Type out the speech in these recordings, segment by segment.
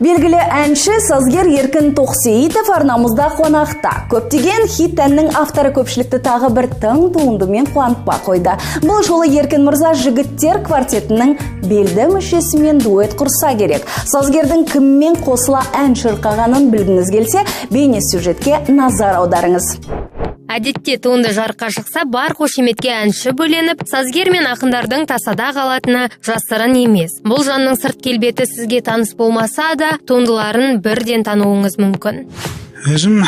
Белгілі әнші, сазгер Еркін Тоқсейітов арнамызда қонақта. Көптеген хит әннің авторы көпшілікті тағы бір тың туындымен қуантпа қойды. Бұл жолы Еркін мырза жігіттер квартетінің белді мүшесімен дуэт құрса керек. Сазгердің кіммен қосыла ән шырқағанын білгіңіз келсе, бейне сюжетке назар аударыңыз. Әдетте туынды жарыққа шықса, бар қошеметке әнші бөленіп, сазгер мен ақындардың тасада қалатыны жасырын емес. Бұл жанның сырт келбеті сізге таныс болмаса да, туындыларын бірден тануыңыз мүмкін. Өзім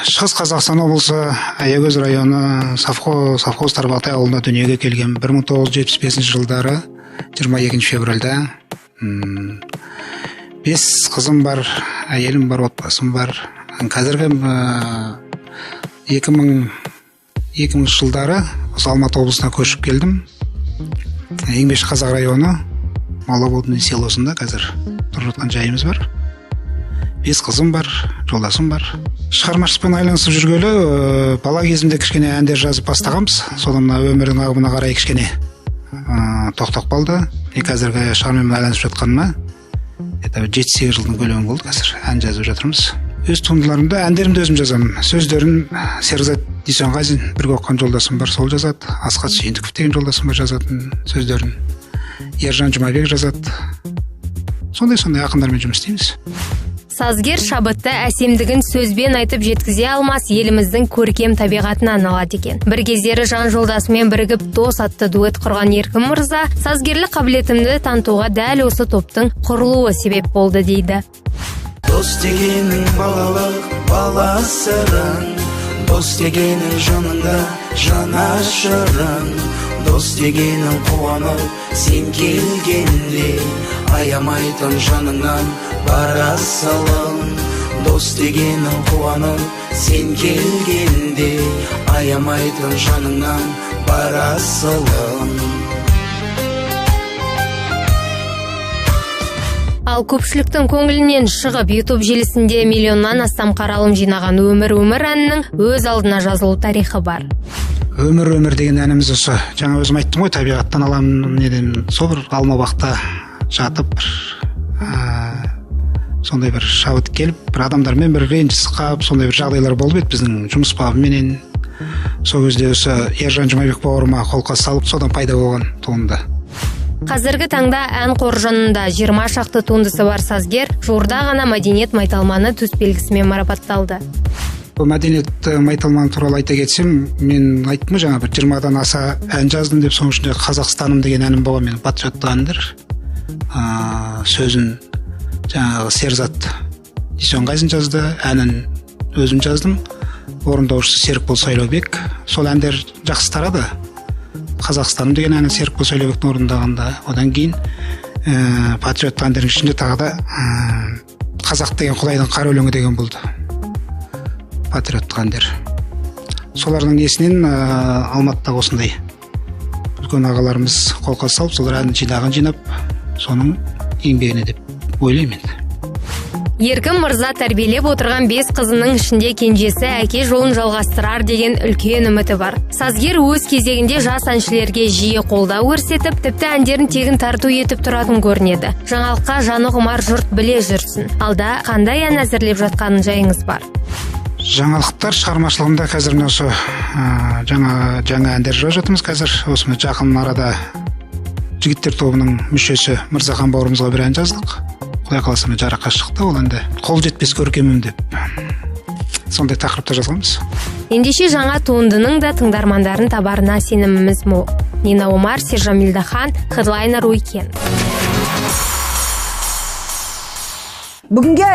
Шығыс Қазақстан облысы Аягөз районы совхоз Тарбағатай ауылында дүниеге келген. 1975 жылдары 22 февральда 5 қызым бар, әйелім бар, отбасым бар. Қазіргі 2000 жылдары осы Алматы облысына көшіп келдім. Еңбекші Қазақ районы Маловодный селосында қазір тұрып жатқан жайымыз бар. 5 қызым бар, жолдасым бар. Шығармашылықпен айналысып жүргелі бала кезімде кішкене әндер жазып бастағанбыз. Содан мына өмірдің ағымына қарай кішкене тоқтап қалды. Қазіргі шығармамен айналысып жатқаныма это 7-8 жылдың көлемі болды, қазір ән жазып жатырмыз. Өз туындыларымды, әндерімді өзім жазамын. Сөздерін Серікзат Дүйсенғазин, бірге оқыған жолдасым бар, сол жазады. Асхат Сүйіндіков деген жолдасым бар, жазатын сөздерін. Ержан Жұмабек жазады. Сондай-сондай ақындармен жұмыс істейміз. Сазгер шабытты әсемдігін сөзбен айтып жеткізе алмас еліміздің көркем табиғатынан алады екен. Бір кездері жан жолдасымен бірігіп Дос атты дуэт құрған Еркін мырза сазгерлік қабілетімді танытуға дәл осы топтың құрылуы себеп болды дейді. Дос дегенің балалық бала сырың, дос дегенің жаныңда жанашырың, дос дегенің қуанып сен келгенде аямайтын жаныңнан бар асылың, дос дегенің қуанып сен келгенде аямайтын жаныңнан бар асылың. Ал көпшіліктің көңілінен шығып, YouTube желісінде миллионнан астам қаралым жинаған Өмір өмір әнінің өз алдына жазылу тарихы бар. Өмір өмір деген әніміз осы. Жаңа өзім айттым ғой, табиғаттан аламын неден, сол бір алма бақта жатып бір сондай бір шабыт келіп, бір адамдармен бір ренжісіп қалып, сондай бір жағдайлар болып еді біздің жұмыс бабыменен. Сол кезде осы Ержан Жұмабек бауырыма қолқа салып, содан пайда болған туынды. Қазіргі таңда ән қоржынында 20 шақты туындысы бар сазгер жуырда ғана Мәдениет майталманы төсбелгісімен марапатталды. Бұл Мәдениет майталманы туралы айта кетсем, мен айттым ғой жаңа бір 20-дан аса ән жаздым деп, соның ішінде Қазақстаным деген әнім болған, менің патриоттық әндер. Сөзін жаңағы Серзат Дүйсенғазин жазды, әнін өзім жаздым. Орындаушысы Серікбол Сайлаубек. Сол әндер жақсы тарады. Қазақстаным деген әні Серікбол Сайлаубектің орындағанда. Одан кейін патриоттық әндердің ішінде тағы да Қазақ деген Құдайдың қара өлеңі деген болды. Патриоттық әндер. Солардың несінен Алматыдағы осындай үлкен ағаларымыз қолқа салып, солар ән жинағын жинап, соның еңбегіне деп ойлаймын енді. Еркін мырза тәрбиелеп отырған 5 қызының ішінде кенжесі әке жолын жалғастырар деген үлкен үміті бар. Сазгер өз кезегінде жас әншілерге жиі қолдау көрсетіп, тіпті әндерін тегін тарту етіп тұратын көрінеді. Жаңалыққа жаны құмар жұрт біле жүрсін. Алда қандай ән әзірлеп жатқанын жайыңыз бар? Жаңалықтар шығармашылығында қазір мына осы жаңа әндер жазып жатырмыз қазір. Осы мына жақын арада жігіттер тобының мүшесі Мырзахан бауырымызға бір ән жаздық. Құдай қаласа мына жарыққа шықты ол әнді. Қол жетпес көркемім деп сондай тақырыпта жазғанбыз. Ендеше жаңа туындының да тыңдармандарын табарына сеніміміз мол. Нина Омар, Сержан Милдахан, Headliner Weekend. Бүгінге